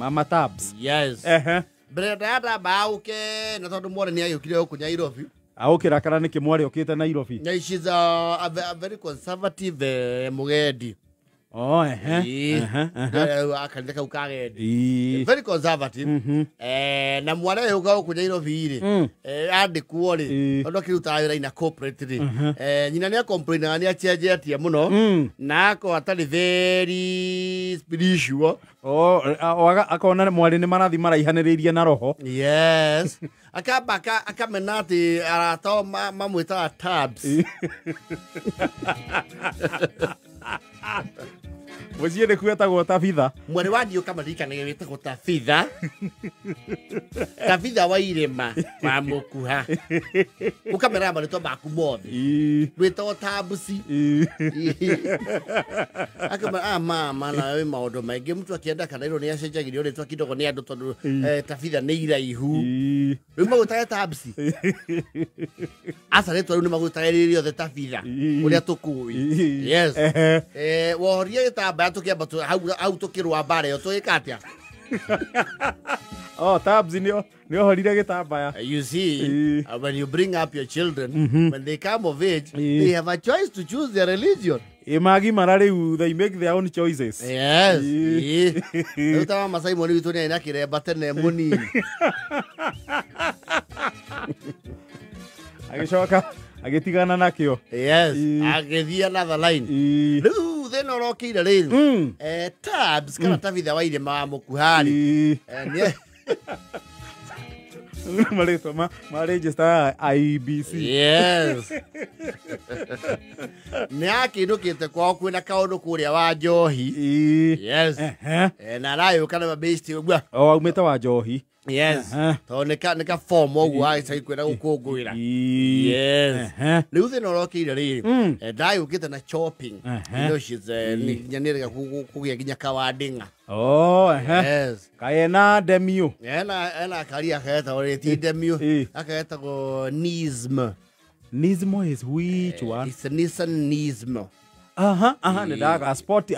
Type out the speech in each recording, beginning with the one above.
Mama Tabs. Yes. Ehe. Mbere ndayatamba auke na tondu mwarĩ nĩ agĩũkire gũkũ Nairobi. Aũkĩra kana nĩkĩ mwarĩ okĩte Nairobi? Na she's a very conservative mugendi. Oh, ehe. Ĩĩ. Ehe, ehe. Akanitha kau kagendi. Ĩĩ. Very conservative. Na mwana ũyũ ũka gũkũ Nairobi rĩ, andĩkwo rĩ, tondũ akĩrutaga wĩra ina corporate rĩ, nyina nĩ acomplainaga nĩ acenjetie mũno, na akorwo atarĩ very spiritual. Oh, akona mwarĩ nĩ marathi maraihanĩrĩirie na roho. Yes. Akamba akamena atĩ arata ao mamwĩtaga Tabs. Mũciĩ nĩ kwetagwo Tabitha. Mwarĩ wa ndiũ kamaririkanagia wĩtagwo Tabitha. Tabitha wa irĩma wa mũkuha. Ũkameraga marĩtwa maku mothe. Wĩtagwo Tabusi. Akamera ah mama na wĩ maũndũ maingĩ mtu akienda kanairwo nĩ acenjagĩrio rĩtwa kidogo nĩ andũ tondũ Tabitha nĩ iraihu. Rĩu magwĩtaga Tabusi. Aca rĩtwa rĩu nĩ magwĩtaga rĩrĩ rĩothe Tabitha. Ũrĩa tũkũĩ. Yes. Ehe. Wohoria gĩtambaya tũkĩamba hau tũkĩrũa mbara ĩyo tũgĩka atĩa? Oh, Tabs nĩ ohorire gĩtambaya. You see, when you bring up your children, when they come of age, they have a choice to choose their religion. Ĩ magimara rĩu they make their own choices. Yes. Rĩu ta mama Simon witũ nĩ arĩ na kĩremba tene mũnini. Agĩcoka agĩtigana nakĩo. Yes. Agĩthiĩ another line. Rĩu thĩna ũrokĩire rĩrĩ, Tabs kana Tabitha wa irĩma wa mũkuha-rĩ, Marĩtwa ma register IEBC. Yes. Nĩ akĩinũkĩte kwao kwĩna kaũndũ kũrĩa wa njohi. Yes. Na arayũka na mabĩsti ũguo. O aumĩte wa njohi. Yes. Tondũ nĩ ka form ũguo agĩcagi kwĩna gũkũngũĩra. Yes. Rĩu thĩna ũrokĩire rĩrĩ, ndayũkĩte na shopping. You know she's nginya nĩrega kũgĩa nginya kawandĩng'a. Oh, ehe. Yes. Kaĩ ena Demio. Ena karia ketagwo rĩ ti Demio. Agetagwo Nismo. Nismo is which one? It's a Nissan Nismo. Aha, aha, nĩ ndaga a sport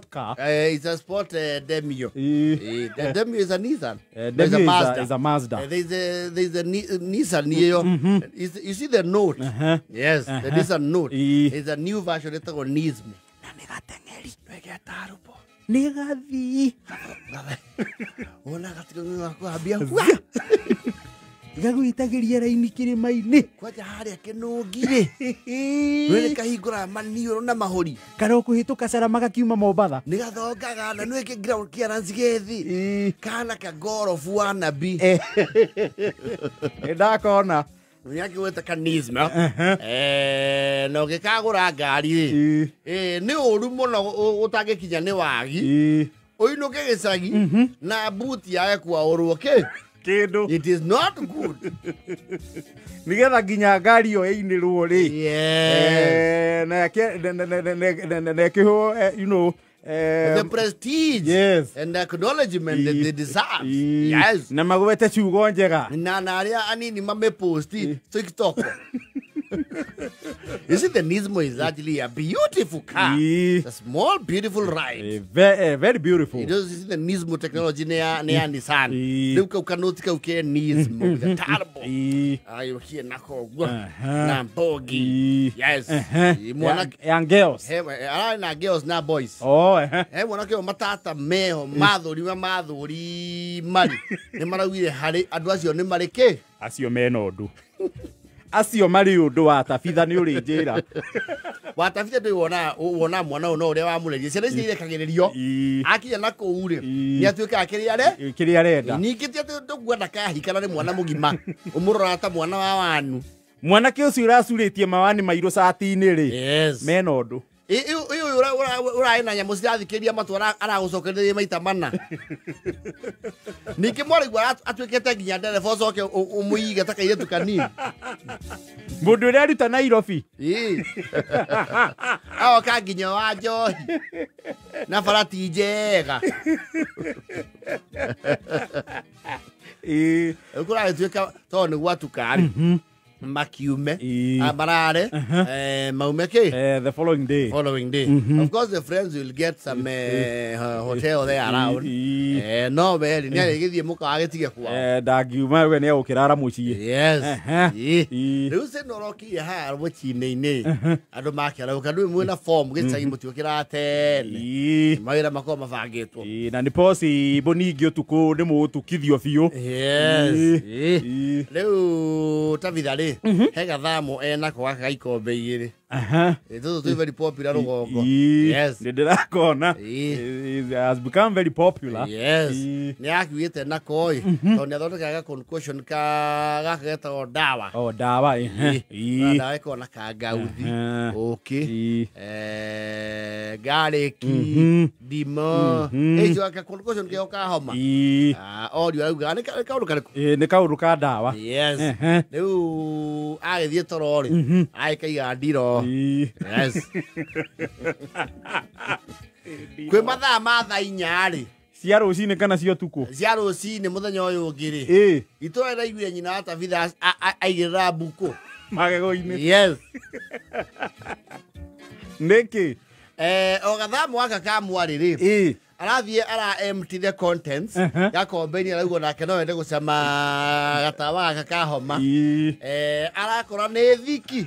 car. It's a sport Demio. The Demio is a Nissan. Demio There's a Mazda. Is a Mazda. There's a Nissan here. You see the Note? Yes, the Nissan Note. It's a new version ĩtagwo Nismo. Na nĩ gateng'eri. Nĩ getarũbo. Nĩ gathii. Wona gatigå gakwambia. Gagwĩtagĩria raini kĩrĩma-inĩ. Kwanja harĩa kĩnũngi-rĩ. Nĩ kahingũraga maniũrũ na mahũri. Kana ũkũhĩtũka cara magakiuma Mombatha. Nĩ gathongaga na nĩ ground clearance gĩthi. Kana ka gorobu wa nabi. Nĩ ndakona. Nĩ akĩgwĩta kanisma. Na ũngĩkagũra ngari rĩ, nĩ ũru mũno ũtangĩkinya nĩ wagi. Ũinũke gĩcagi na buti yage kwaũrwo kĩ. Kĩndũ. It is not good. Nĩgetha nginya ngari ĩyo ĩinĩrwo rĩ. Yes. Na ĩkĩhwo you know, the prestige and acknowledgement that they deserve. Yes. Na magwete ciugo njega. Na arĩa anini mameposti TikTok. You see, the Nismo is actually a beautiful car. It's a small, beautiful ride. Very beautiful. You know, you see the Nismo technology nĩ ya Nissan. Rĩu kau kanoti kau ke Nismo with a turbo. Agĩũkie nako ũguo. Na mbogi. Yes. Mwana Ya girls. He ararĩ na girls na boys. Oh, ehe. He mwanake ũyũ matata meho mathũri mathũri marĩ nĩ maraugire harĩ andũ acio nĩ marĩ kĩ. Acio mena ũndũ. Acio marĩ ũndũ wa Tabitha nĩ ũrĩ njĩra. Wa Tabitha ndũĩ wona mwana ũyũ no ũrĩa wamũrerie ciana ici irekagĩrĩrio akinya na kũu rĩ nĩ atuĩkaga kĩrĩa are kĩrĩa arenda. Ningĩ ti atĩ ndũkuona ndakahika na nĩ mwana mũgima ũmũroraga ta mwana wa wanu. Mwanake ũcio ũracurĩtie mawani mairũ cati-inĩ rĩ. Yes. Mena ũndũ. Ũyũ ũrarĩ na nyamũ cirathikĩria matũ aragũcokereria maita mana. Ningĩ mwarĩguo atuĩkĩte nginya ndereba ũcoke ũmũige ta kairĩtu kanini. Mũndũ ũrĩa aruta Nairobi. Aoka nginya wa njohi na barati njega. Rĩu kũragĩtuĩka tondũ nĩ gwatuka rĩ. Makiume marare maume ke the following day. Following day. Of course the friends will get some hotel there around. No we ni arigithie muka agitige kwao. Ndangiuma we ni egukirara mucii. Yes. Riu se norokire ha mucii-ini andu makiarauka ndu mwina form gicagi mutiukira tene. Mawira makorwo mabangitwo. Na ni possible ningi utuku ni mutukithio biu. Yes. Riu Tabitha ri he gathamo enako gaka ga ikombe igiri. Tutu twi very popular rugongo. Yes. Ndirakona. It has become very popular. Yes. Ni akiugite nako ĩ tondu ni athondekaga concoction ka gaka getagwo dawa. Oh, dawa. Dawa ĩkoragwo na kangauthi, ũkĩ, garlic, ndimũ. Icio gaka concoction kĩo ka homa. Orio arauga nĩ kaũndũ karĩkũ? Nĩ kaũndũ ka dawa. Yes. Rĩu agĩthiĩ toro rĩ, agĩkaiga ndiro. Yes. Kwĩ mathaa ma thaa inya rĩ, cia rũcinĩ kana cia ũtukũ? Cia rũcinĩ mũthenya ũyũ ũngĩ rĩ, itũra rĩraiguire nyina wa Tabitha aigĩrĩra mbũkũ magego-inĩ. Yes. Nĩkĩ? O gathamo gaka ka mwarĩ rĩ, arathiĩ ara empty the contents gakombe-inĩ, arauga nake no ende gũcama gatawa gaka ka homa. Arakora nĩ thiki.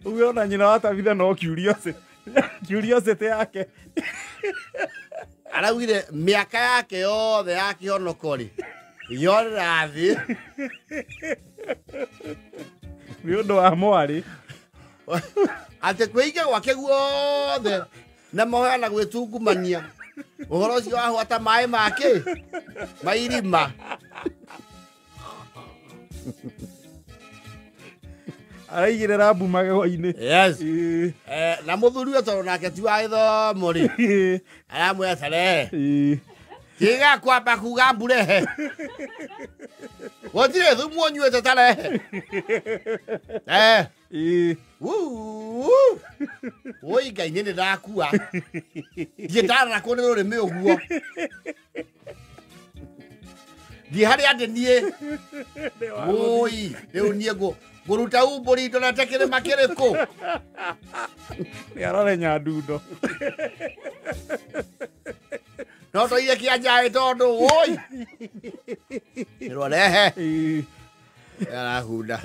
Uwe ona nyina wa Tabitha no curiosity. Curiosity yake. Araugire mĩaka yake yothe ya kĩhonoko rĩ, yorĩra thĩ. Nĩ ũndũ wa mwarĩ. Atĩ kwĩiga gwake guothe na mahoya na gwĩtungumania. Ũhoro ũcio wahwata maĩ make ma irima. Araigĩrĩra mbu magego-inĩ. Yes. Na mũthuri we tondũ nake ti wa gĩthomo rĩ, aramwĩra tarehe. Tiga kwamba kuga mburehe. Gũtirĩ thumu ũnyuĩte tarehe. Woi Ngai nĩ ndakua. Ndiĩ ndararakwo nĩ rũrĩmĩ ũguo. Ndiĩ harĩa ndĩ niĩ. Woi, rĩu niĩ ngũruta umbũri ndorete kĩrĩma kĩrĩkũ? Nĩ arore nyandundo. No toire kĩanjaĩ tondũ woi. Nĩrwarehe. Arahunda.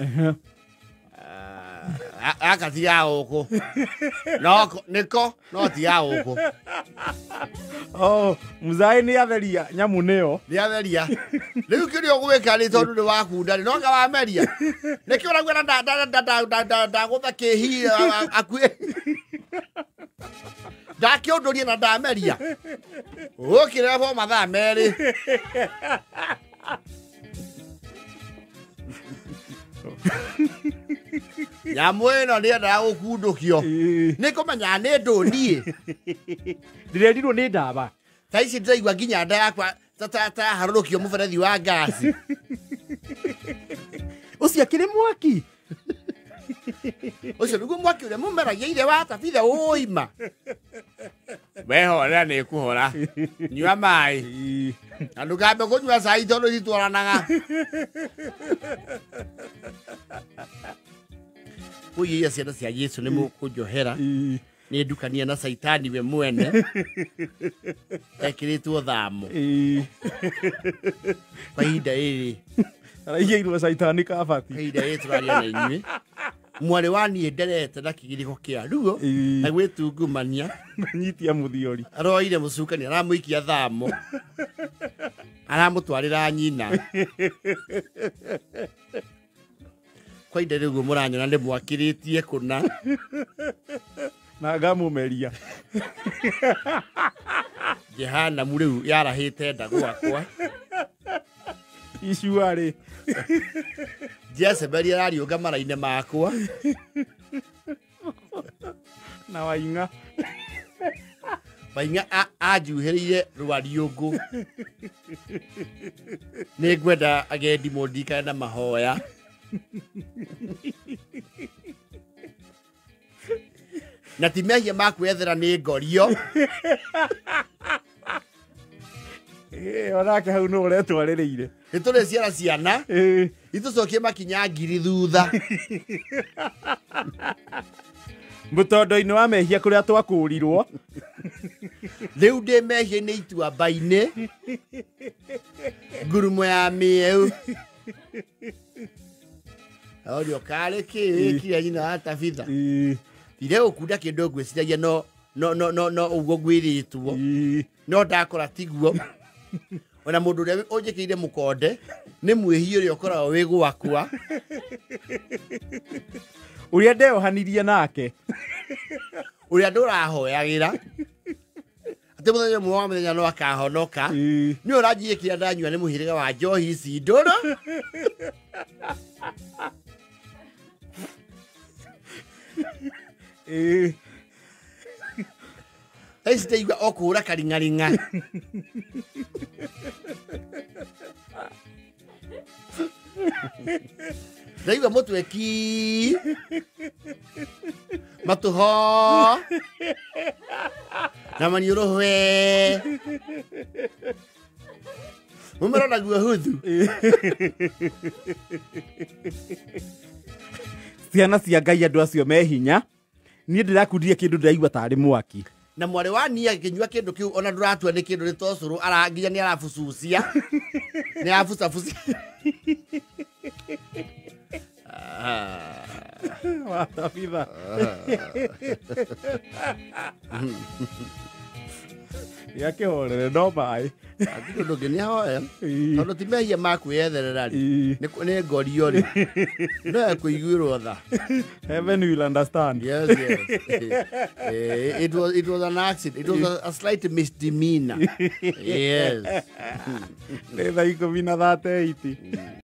Gaka ti ga gũkũ. No nĩko no ti ga gũkũ. Oh, muzai nĩ atheria nyamũ nĩyo. Nĩ atheria. Rĩu kĩrĩa ũgwĩka nĩ tondũ nĩ wakunda rĩ, no anga wameria. Nĩkĩo ũrauga na ndagũtha kĩhi akuĩ. Ndakĩũndũria na ndameria. Ũkĩrĩra bo mathaa merĩ. Nyamũ ĩno nĩendaga gũkundũkio. Nĩ kũmenya nĩ ndũ niĩ. Ndĩrerirwo nĩ ndawa. Thaa ici ndĩraigua nginya nda yakwa ta yaharũrũkio mũberethi wa ngaci. Ũcio akĩrĩ mwaki. Ũcio nĩguo mwaki ũrĩa mũmeragia ithe wa Tabitha ũima. Wehorera nĩ kũhora. Nyua maĩ. Na ndũkambe kũnyua cai tondũ ititwaranaga. Kũiyia ciana cia Jesũ nĩ mũkũnjohera. Nĩ ndukania na Caitani we mwene. Ekĩrĩtwo thamo. Kwa ihinda rĩrĩ. Araigĩirwo Caitani kabati. Kwa ihinda rĩrĩ tũraria na inyuĩ. Mwarĩ wa niĩ nderete na kĩgirĩko kĩa ruo na gwĩtungumania. Nyitia mũthiori. Aroire mũcukani aramũikia thamo. Aramũtwarĩra nyina. Kwa ihinda rĩu mũranyona nĩ mwakĩrĩtie kũna. Na ngamũmeria. Jehanamu rĩu yarahĩte nda gwakwa. Icuarĩ. Jezebeli arariũnga mara-inĩ makwa. Na Waing'a. Waing'a anjuhĩrĩire rwariũngũ. Nĩ ngwenda agendi mũndirikane na mahoya. Na ti mehia ma kwĩyethera nĩ ngorio. Onake hau nũ ũretwarĩrĩire. Nĩ tũrĩciara ciana itũcokie makinya 1000 thutha. Mũtondo-inĩ wa mehia kũrĩa twakũrirwo. Rĩu ndĩ mehia-inĩ ituamba-inĩ, ngurumo ya mĩeu. Orio karĩ kĩ wĩkire nyina wa Tabitha? Ndire gũkunda kĩndũ ngwĩciragia no no no no no ũguo ngwĩrĩtwo. No ndakora tiguo. Ona mũndũ ũrĩa ũnjĩkĩire mũkonde nĩ mwĩhi ũrĩa ũkoragwo wĩ gwakwa. Ũrĩa ndeohanirie nake. Ũrĩa ndũrahoyagĩra. Atĩ mũthenya ũmwe wa mũthenya no akahonoka. Nĩ ũranjie kĩrĩa ndanyua nĩ mũhĩrĩga wa njohi ici ndũrũ. Thaa ici ndaigua o kũhũra karing'aring'a. Ndaigua mũtwe ki, matũ ho, na maniũrũ hwe. Mũmero naguo huthu. Ciana cia Ngai andũ acio me hinya. Niĩ ndĩrakundirie kĩndũ ndĩraigua tarĩ mwaki. Na mwarĩ wa nia akĩnyua kĩndũ kĩu ona ndũratua nĩ kĩndũ nĩ to cũrũ nginya nĩ arabucucia. Nĩ arabucabucia. Wa Tabitha. Yakĩhorere no maĩ. Hatirĩ ũndũ ũngĩ nĩ ahoya. Tondũ ti mehia ma kwĩyetherera rĩ. Nĩ ngorio rĩ. No ekũiguĩrwo tha. Heaven will understand. Yes, yes. It was an accident. It was a slight misdemeanor. Yes. Nĩ thaa 10:38.